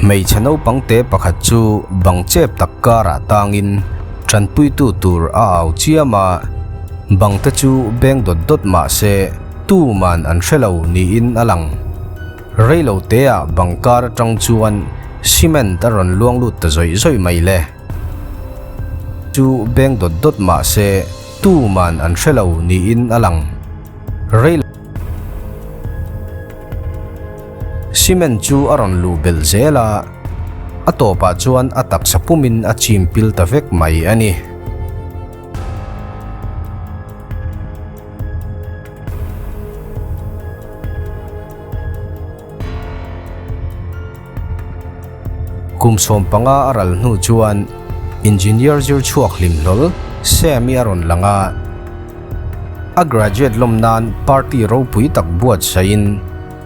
Hmeichhe naupang te pakhat chu bang chep tak karah tangin tanpuitu tur a au chiam a, bang te chu beng dawt dawt mah se tuman an hre lo niin a lang. Reilo teah bang kar atang chuan cement a rawn luang lut ta zawih zawih mai le. Chu beng dawt dawt mah se tuman an hre lo niin a lang. Reilo. Cement chu a rawn luh belh zel a, a tawpah chuan a taksa pumin a chim pil ta vek mai a ni. Kum 15 a ral hnu chuan Engineer zir chhuak hlim hlawl Sammy a rawn lang a. A graduate lawm nan party ropui tak buatsaihin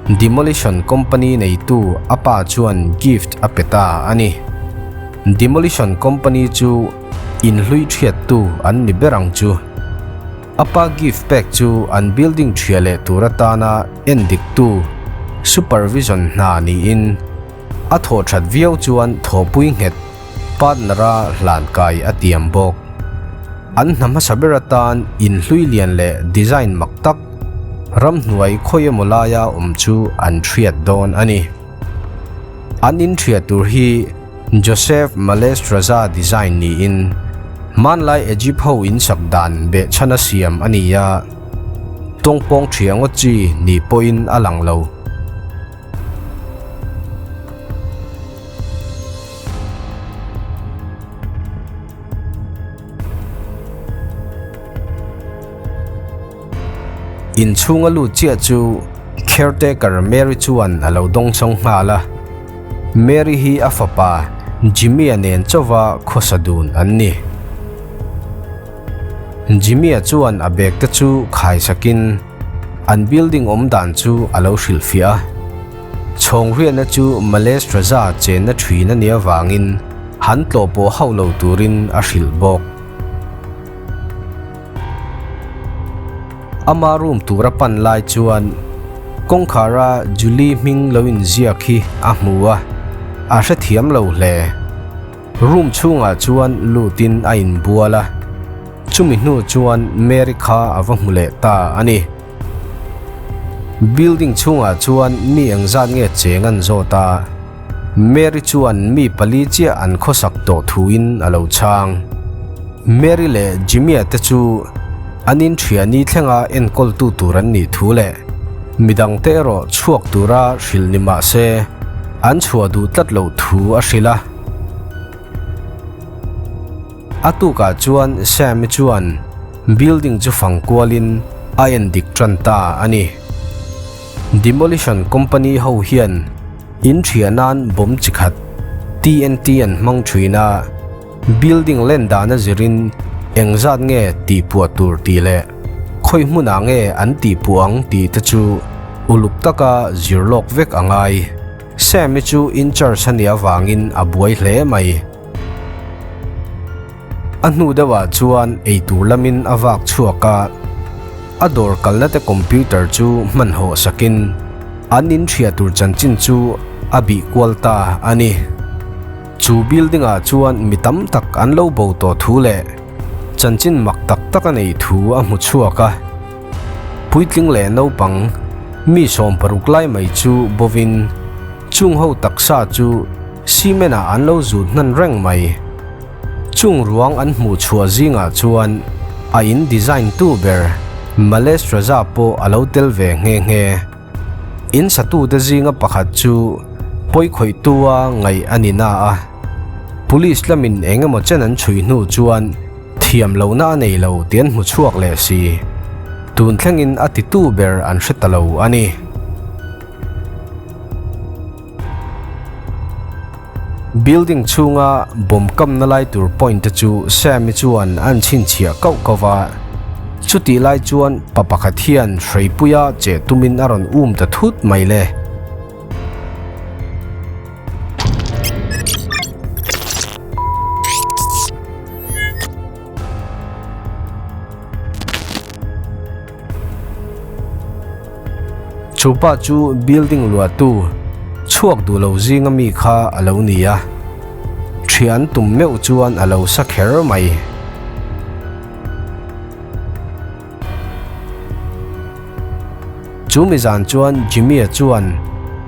Demolition company neitu a pa chuan gift a pe ta a ni. Demolition company chu inhlui thiattu an ni ber ang chu. A pa gift pek chu an building thia leh tur atana endiktu, supervision, hna niin a thawh that viau chuan thawhpui nghet partner-a hlan kai a tiam bawk. An hna hmasa ber atan inhlui lian leh design mak tak ramhnuai khawi emaw laia awm chu an hriat dawn a ni. An inhriat tur hi Joseph Malestraza design niin hmanlai Egypt ho insak dan behchhana siam a ni a, tawngpawng thiah ngawt chi ni pawhin a lang lo. Inchhung a lut chiah chu caretaker Mary chuan a lo dawng chawng nghal a. Mary hi a fapa Jimmy-a nen chauva khawsa dun an ni. Jimmy-a chuan a bag te chu khai sakin an building awm dan chu a lo hrilhfiah a. Chhawng riahna chu Malestraza chenna thin a nih avangin han tlawh pawh hauh lo turin a hrilh bawk. Ama room tura pan lai chuan kawngkhara Julie hming lo inziak hi a hmu a, a hrethiam lo hle. Room chhungah chuan lutin a inbual a, chumi hnu chuan Mary kha a va hmu leh ta a ni. Building chhungah chuan mi engzat nge cheng an zawt a, Mary chuan mi pali chiah an khawsak tawh thuin a lo chhang. Mary leh Jimmy-a te chu an inthiani thlenga enkawltu tur an nih thu leh midangte erawh chhuak tura hrilh ni mah se an chhuah duh tlat loh thu a hrilh a. A tukah chuan Sammy chuan building chu fang kualin a en dik tan ta a ni. Demolition company ho hian in thiah nan bomb chi khat TNT an hmang thin a, building len dana zirin engzat nge tihpuah tur tih leh khawi hmunah nge an tihpuah ang tih te chu uluk taka zir lawk vek a ngai. Sammy chu in charge a nih avangin a buai hle mai. A hnu deuhah chuan eitur lamin a vak chhuak a, a dawr kalna te computer chu hmanhawh sakin an inhria tur chanchin chu a bih kual ta a ni. Chu building ah chuan mi tam tak an lo bo tawh thu leh chanchin mak tak tak a nei thu a hmu chhuak a. Puitling leh naupang mi 60 lai mai chu bovin chung ho taksa chu cement ah an lo zut hnan reng mai. Chung ruang an hmuh chhuah zingah chuan a in design tu ber Malesh Raza pawh a lo tel ve nghe nghe. In satute zinga pakhat chu pawi khawihtua ngaih a ni na a, police lamin eng emaw chen an chhui hnu chuan thiam lohna a nei lo tih an hmu chhuak leh si. Tun thlengin a titu ber an hre ta lo a ni. Building chhunga bomb kamna lai tur point te chu Sammy chuan an chhinchhiah kauh kauh va, chutih lai chuan pa pakhat hian hreipuia che tumin a rawn um ta thut mai le. Chu pa chu building luahtu. Chhuak duh lo zinga mi kha a lo ni a, thian tum meuh chuan a lo sa kher mai. Chu mi zan chuan Jimmy-a chuan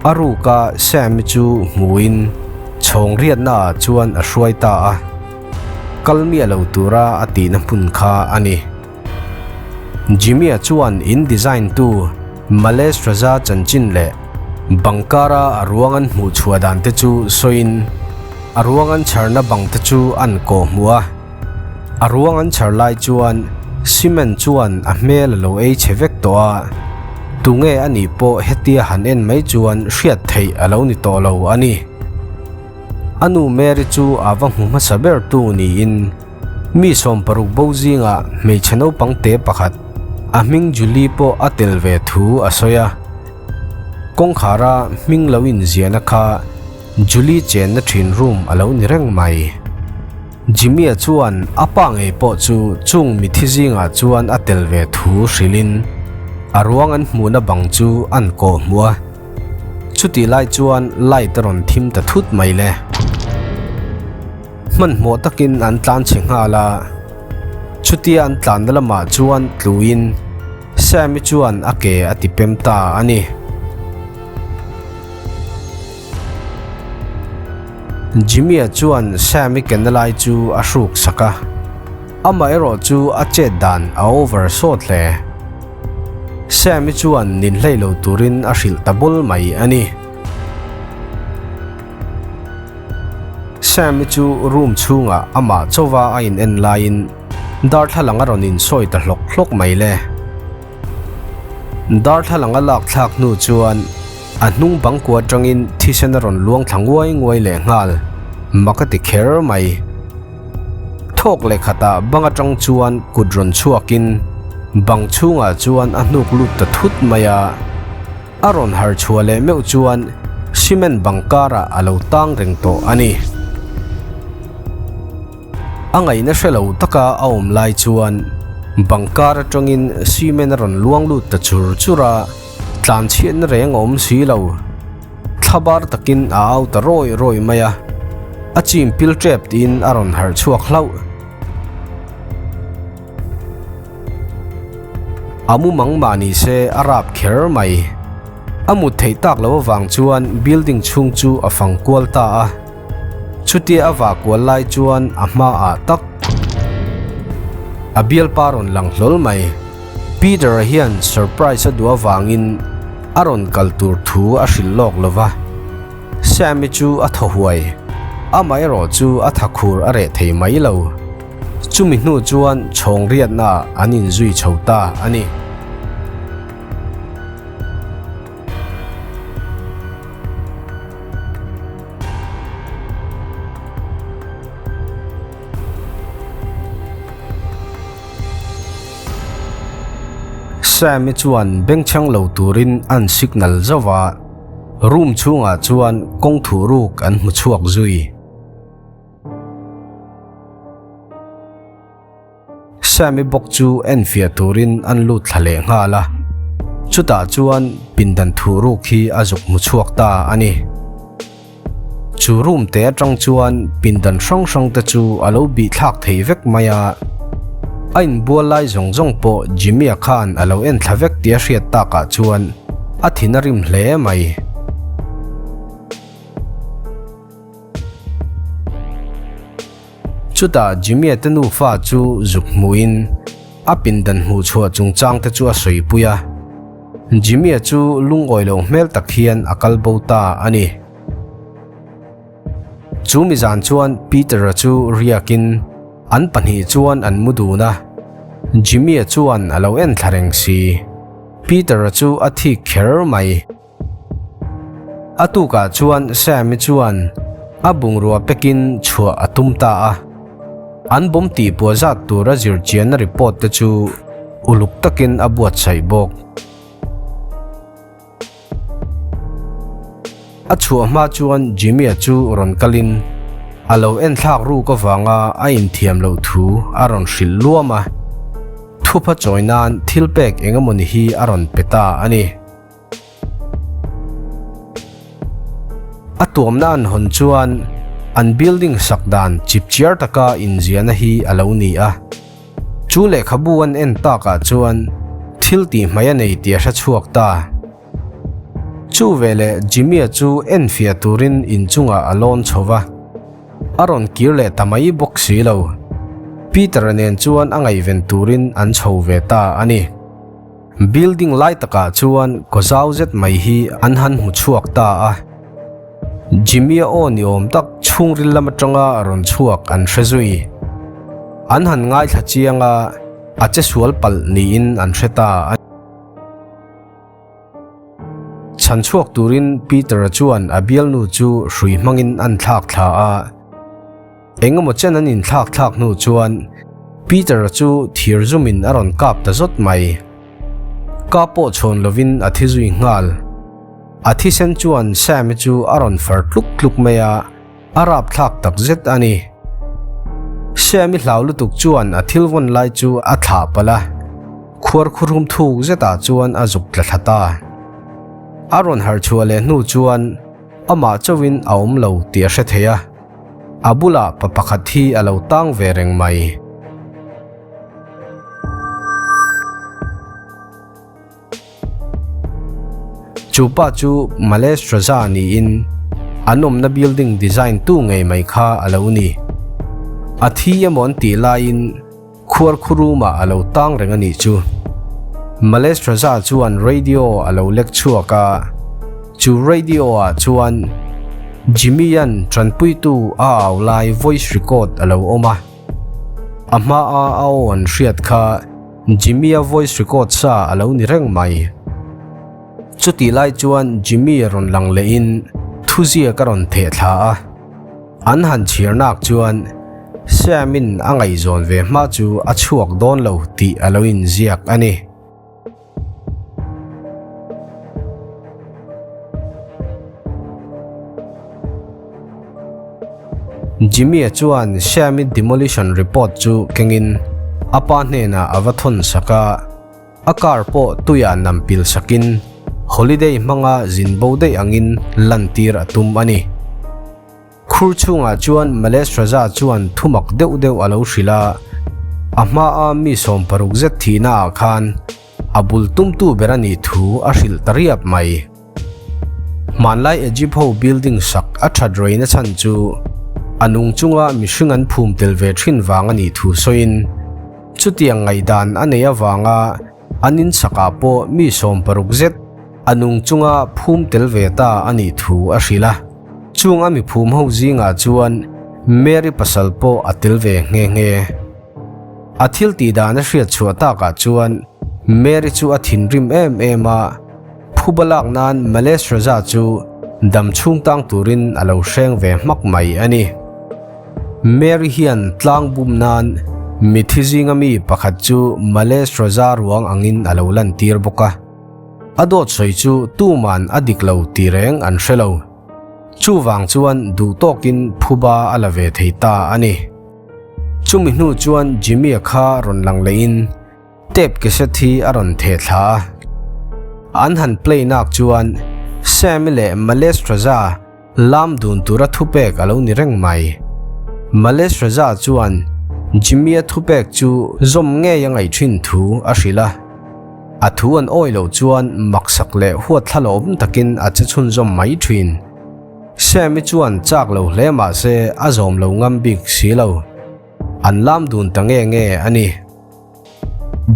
a ruka Sam-i chu hmuin chhawng riatnaah chuan a hruai ta a, kal miah lo tura a tihna hmun kha a ni. Jimmy-a chuan in design tu Malesh Raza chanchin leh bang kara a ruang an hmuh chhuah dan te chu sawiin a ruang an chharna bang te chu an kawh hmuh a. A ruang an chhar lai chuan cement chuan a hmel a lo ei chhe vek tawh a, tunge a nih pawh hetia han en mai chuan hriat theih a lo ni tawh lo a ni. A nu Mary chu a va hmu hmasa ber tu niin Mi 60 bo zingah hmeichhe naupang te pakhat, a hming Julie pawh a tel ve thu a sawi a. Kawngkhara hming lo inziahna kha Julie chenna thin room a lo ni reng mai. Jimmy-a chuan a pa ngei pawh chu chung mithi zingah chuan a tel ve thu hrilhin a ruang an hmuhna bang chu an kawh hmuh a. Chutih lai chuan light a rawn thim ta thut mai le. Hmanhmawh takin an tlan chhe nghal a, chutia an tlanna lamah chuan tluin Sammy chuan a ke a ti pem ta a ni. Jimmy-a chuan Sammy kenna lai chu a hruk sak a, amaherawh chu a chet dan a over sawt hle. Sammy chuan ninhlei lo turin a hrilh ta bul mai a ni. Sammy chu room chhungah amah chauva a in en laiin darthlalang a rawn insawi ta hlawk hlawk mai le. Darthlalang a lak thlak hnu chuan a hnung bang kua atangin thisen a rawn luang thla nguai nguai leh nghal mak a ti kher mai. Thawk leh khatah bang atang chuan kut rawn chhuakin bang chhungah chuan a hnuk lut ta thut mai a. A rawn har chhuah leh meuh chuan cement bang karah a lo tang reng tawh a ni. A ngaihna hre lo taka a awm lai chuan bang kar atangin cement a rawn luang lut ta chur chur a, tlan chhiatna reng a awm si lo. Thlabar takin a au ta rawi rawi mai a, a chim pil tep tiin a rawn harh chhuak hlauh. A mumang mah ni se a rap kher mai. A mut theih tak loh avang chuan building chhung chu a fang kual ta a. Chutia a vah kual lai chuan a hmaah tak a bialpa rawn lang hlawl mai. Peter-a hian surprise a duh avangin a rawn kal tur thu a hrilh lawk lo va. Sammy chu a thaw huai. Amaherawh chu a tha khur a reh thei mai lo. Chumi hnu chuan chhawng riatna an inzui chho ta a ni. Sammy chuan bengchheng lo turin an signal zauh a, room chhungah chuan kawng thuh ruk an hmu chhuak zui. Sammy bawk chu enfiah turin an lut thla leh nghal a, chutah chuan pindan thuh ruk hi a zuk hmu chhuak ta a ni. Chu room te atang chuan pindan hrang hrang te chu a lo bih thlak thei vek mai a, a inbual lai zawng zawng pawh Jimmy-a khan a lo en thla vek tih a hriat takah chuan a thin a rim hle mai. Chutah Jimmy-a te nufa chu zuk hmuhin a pindan hmuh chhuah chungchang te chu a sawipui a. Jimmy-a chu lungawi loh hmel tak hian a kal bo ta a ni. Chu mi zan chuan Peter-a chu riakin an pahnih chuan an mu dun a, Jimmy-a chuan a lo en thla reng si. Peter-a chu a thik kher mai. A tukah chuan Sammy chuan a bungrua pekin chhuah a tum ta a. An bawm tih puah zat tura zirchianna report te chu uluk takin a buatsaih bawk. A chhuah hma chuan Jimmy-a chu rawn kalin a lo enthlak ruk avanga a inthiam loh thu a rawn hrilh luam a. Thupha chawi nan thil pek eng emawni hi a rawn pe ta a ni. A tuamna an hawn chuan an building sak dan chipchiar taka inziahna hi a lo ni a. Chu lehkhabu an en takah chuan thil tih hmai a nei tih a hre chhuak ta. Chu veleh Jimmy-a chu enfiah turin inchungah a lawn chho va. A rawn kir leh ta mai bawk si lo. Peter-a nen chuan a ngaihven turin an chho ve ta a ni. Building lai takah chuan kaw zau zet mai hi an han hmu chhuak ta a. Jimmy-a aw ni awm tak chhungril lam atanga rawn chhuak an hre zui. An han ngaithla chiang a, a che sual palh niin an hre ta a. Chhan chhuak turin Peter-a chuan a bialnu chu hrui hmangin an thlak thla a. Engemaw chen an inthlak thlak hnu chuan Peter-a chu thir zumin a rawn kap ta zawt mai. Ka pawh chhawn lovin a thi zui nghal. A thisen chuan Sam-i chu a rawn far tluk tluk mai a. A rapthlak tak zet a ni. Siami hlau lutuk chuan a thil vawn lai chu a thlah palh a, khuar khurum thuk zetah chuan a zuk tla thla ta. A rawn harh chhuah leh hnu chuan amah chauhin a awm lo tih a hre thei a, a bulah pa pakhat hi a lo tang ve reng mai. Chu pa chu Malesh Raza niin an awmna building design tu ngei mai kha a lo ni. A thi emaw an tih laiin khuar khu room ah a lo tang reng a nih chu. Malesh Raza chuan radio a lo lek chhuak a, chu radio ah chuan Jimmy-a'n tanpuitu a au lai voice record a lo awm a. A hmaa a aw an hriat kha Jimmy-a voice record sa a lo ni reng mai. Chutih lai chuan Jimmy rawn lang lehin thuziak a rawn theh thla a. An han chhiar nak chuan Sam-in a ngaihzawn ve hma chu a chhuak dawn lo tih a lo inziak a ni. Jimmy-a chuan Sam-i demolition report chu kengin a pa hnenah a va thawn sak a, a car pawh tuiah nam pil sakin holiday hmanga zin bo daih angin lantir a tum a ni. Khur chhungah chuan Malesh Raja chuan thumak deuh deuh a lo hrilh a, a hmaa mi 60 zet thihnaah khan a bul tumtu ber a nih thu a hrilh ta riap mai. Hmanlai Egypt ho building sak a that reina chhan chu a nung chunga mihring an phum tel ve thin vang a nih thu sawiin chutiang ngaihdan a nei avanga an in sakah pawh mi 60 zet a nung chunga phum tel ve ta a nih thu a hrilh a. Chung a mi phum ho zingah chuan Mary pasal pawh a tel ve nghe nghe. A thil tih dan a hriat chhuah takah chuan Mary chu a thinrim em em a. Phuba lak nan Malesh Raja chu dam chhung tang turin a lo hreng ve hmak mai a ni. Mary hian tlang bum nan mithi zinga mi pakhat chu Malesh Raja ruang angin a lo lantir bawk a. A dawt sawi chu tuman a dik lo ti reng an hre lo. Chuvang chuan duh tawkin phuba a la ve thei ta a ni. Chumi hnu chuan Jimmy-a kha rawn lang lehin Tape cassette hi a rawn theh thla a, an han play nak chuan Sammy leh Malesh Raja lam dun tura thupek a lo ni reng mai. Malesh Raja chuan Jimmy-a thupek chu zawm ngei a ngaih thin thu a hrilh a, a thu an awi loh chuan maksak leh huatthlala awm takin a che chhunzawm mai thin. Sammy chuan chak lo hle mah se a zawm lo ngam bik si lo. An lam dun ta nge nge a ni.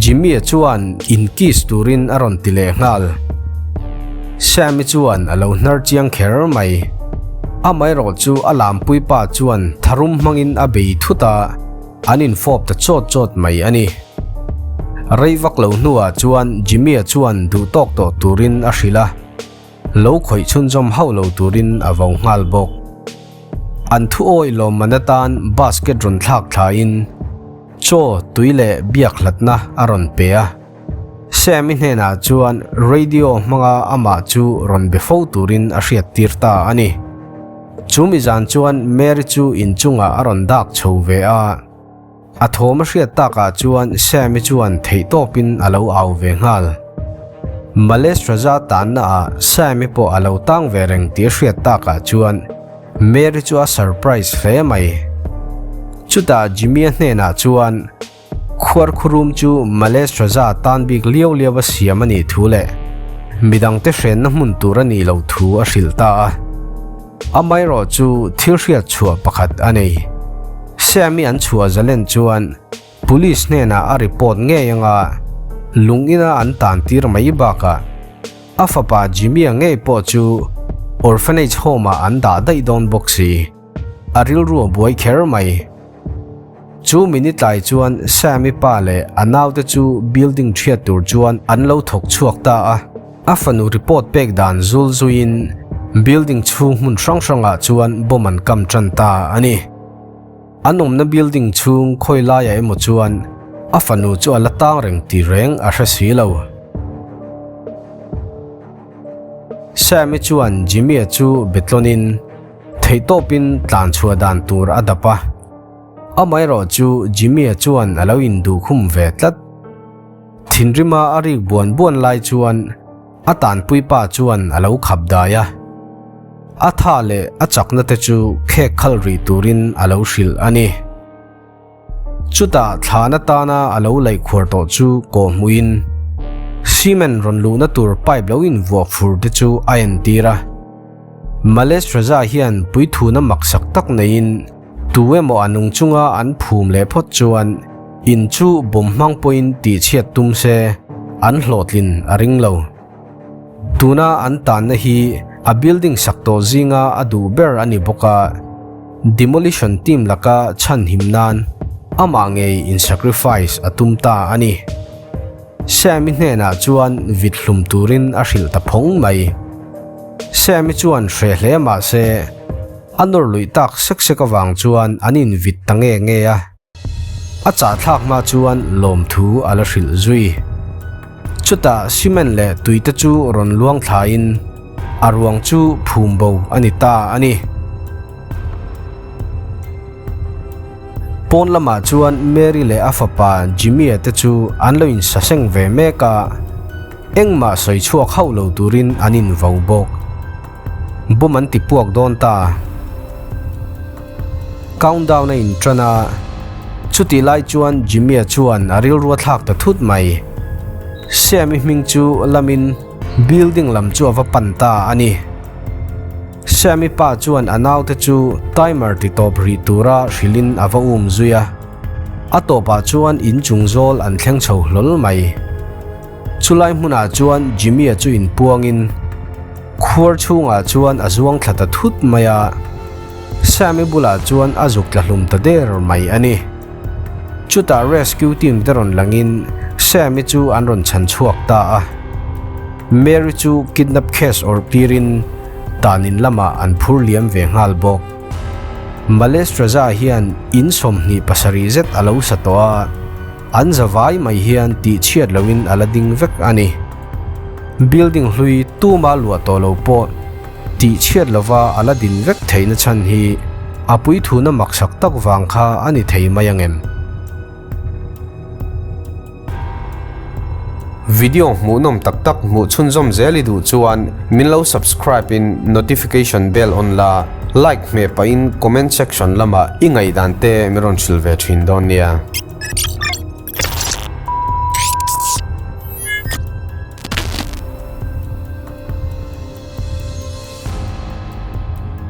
Jimmy-a chuan in kiss turin a rawn ti leh nghal. Sammy chuan a lo hnar chiang kher mai. Amaherawh chu a lampui pa chuan tharum hmangin a bei thut a, an infawp ta chawt chawt mai a ni. Rei vak lo hnuah chuan Jimmy-a chuan duh tawk tawh turin a hrilh a, lo khawih chhunzawm hauh lo turin a vo nghal bawk. An thu awih lawmman atan basket rawn thlak thlain, Chaw, tui leh biak hlatna a rawn pe a. Sammy hnenah chuan radio hmanga amah chu rawn be fo turin a hriattir ta a ni. Chu mi zan chuan Mary chu inchungah a rawn dak chho ve a. A thawm a hriat takah chuan Sammy chuan theihtawpin a lo au ve nghal. Malestraza tanna ah Sammy pawh a lo tang ve reng tih a hriat takah chuan Mary chu a surprise hle mai. Chutah Jimmy-a hnenah chuan Khuarkhurum chu Malestraza tan bik liau liau a siam a nih thu leh midangte hrenna hmun tur a nih loh thu a hrilh ta a. Amaherawh chu thil hriat chhuah pakhat a nei. Sammy an chhuah zalen chuan Police hnenah a report ngei anga lung ina an tan tir mai bakah a fapa Jimmy-a ngei pawh chu orphanage home-ah an dah daih dawn bawk si. A rilru a buai kher mai. Chu minute tlai chuan Sammy pa leh a naute chu building thiat tur chuan an lo thawk chhuak ta a. A fanu report pek dan zul zuiin building chhung hmun hrang hrangah chuan bomb an kam tan ta a ni. An awmna building chhung khawi laiah emaw chuan a fanu chu a la tang reng ti reng a hre si lo. Sammy chuan Jimmy-a chu betlawnin theihtawpin tlan chhuah dan tur a dap a. Amaherawh chu Jimmy-a chuan a lo induh khum ve tlat. Thinrima a rik buan buan lai chuan A tanpui pa chuan a lo khap dai a, a tha leh a chakna te chu khek khal rih turin a lo hrilh a ni. Chutah thlan atana a lo laih khuar tawh chu kawh hmuhin cement rawn luhna tur pipe lo invuah fur te chu a entir a. Malesh Raja hian puithuna maksak tak neiin Tu emaw a nung chunga an phum leh phawt chuan in chu bawm hmang pawhin tihchhiat tum se an hlawhtlin a ring lo. Tuna an tanna hi a building sak tawh zinga a duh ber a ni bawk a, demolition team laka chhanhim nan amah ngei in sacrifice a tum ta a ni. Sammy hnenah chuan vit hlum turin a hrilh ta phawng mai. Sammy chuan hreh hle mah se, A nawr luih tak sek sek avang chuan an invit ta nge nge a, a chahthlak hma chuan lawmthu a la hrilh zui. Chutah cement leh tui te chu rawn luang thlain a ruang chu phum bo a ni ta a ni. Pawn lamah chuan Mary leh a fapa Jimmy-a te chu an lo insaseng ve mek a, engmah sawi chhuak hauh lo turin an invo bawk. Bomb an ti puak dawn ta. Countdown a inṭan a, chutih lai chuan Jimmy-a chuan a rilru a thlak ta thut mai. Sam-i hming chu lamin building lam chu a va pan ta a ni. Sam-i pa chuan a naute chu timer ti tawp rih tura hrilhin a va um zui a, a tawpah chuan inchung zawl an thleng chho hlawl mai. Chulai hmunah chuan Jimmy-a chu inpuangin khuar chhungah chuan a zuang thla ta thut mai a, Sammy bulah chuan a zuk tla hlum ta der mai a ni. Chutah rescue team te rawn langin Sammy chu an rawn chhan chhuak ta a. Mary chu kidnap case awrh tirin tanin lamah an phur liam ve nghal bawk. Malestraza hian in 27 zet a lo sa tawh a. An zavai mai hian tihchhiat loin a la ding vek a ni. Building hlui tuma luah tawh lo pawh tihchhiat lova a la din vek theihna chhan hi a puithuna maksak tak vang kha a ni thei mai ang em? Video hmuhnawm tak tak hmuh chhunzawm zel i duh chuan min lo subscribe in notification bell on la, like hmeh pahin comment section lamah i ngaihdan te min rawn hrilh ve thin dawn nia.